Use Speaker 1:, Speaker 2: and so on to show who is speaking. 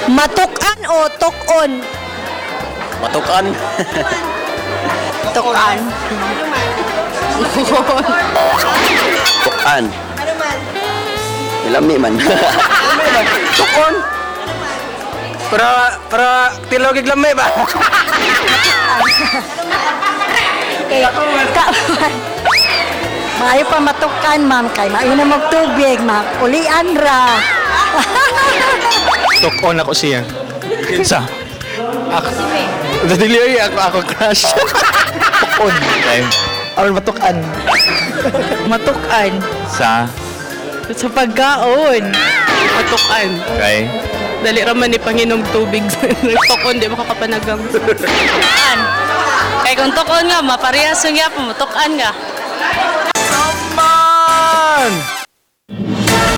Speaker 1: Matukan o tukon?
Speaker 2: Matukan.
Speaker 1: Tukan.
Speaker 2: Tukan.
Speaker 1: Ano man?
Speaker 2: Lami man.
Speaker 3: Tukon. Para tilogig lami ba?
Speaker 1: Kay ka, maayo pa matukan, ma'am, kay maayo na magtubig, ma'am. Ulian ra.
Speaker 4: Tukon ako siya. Sa? Ako. Dili ako crush. Tukon. Okay. Aron matukan.
Speaker 5: Matukan.
Speaker 4: Sa?
Speaker 5: Sa pagkaon. Matukan.
Speaker 4: Okay.
Speaker 5: Dali ra man ni panginom tubig. Nagtukon, di makakapanagang. Tukan. Kay kung tukon nga, maparehas yung gyapon, matukan nga.
Speaker 3: Man!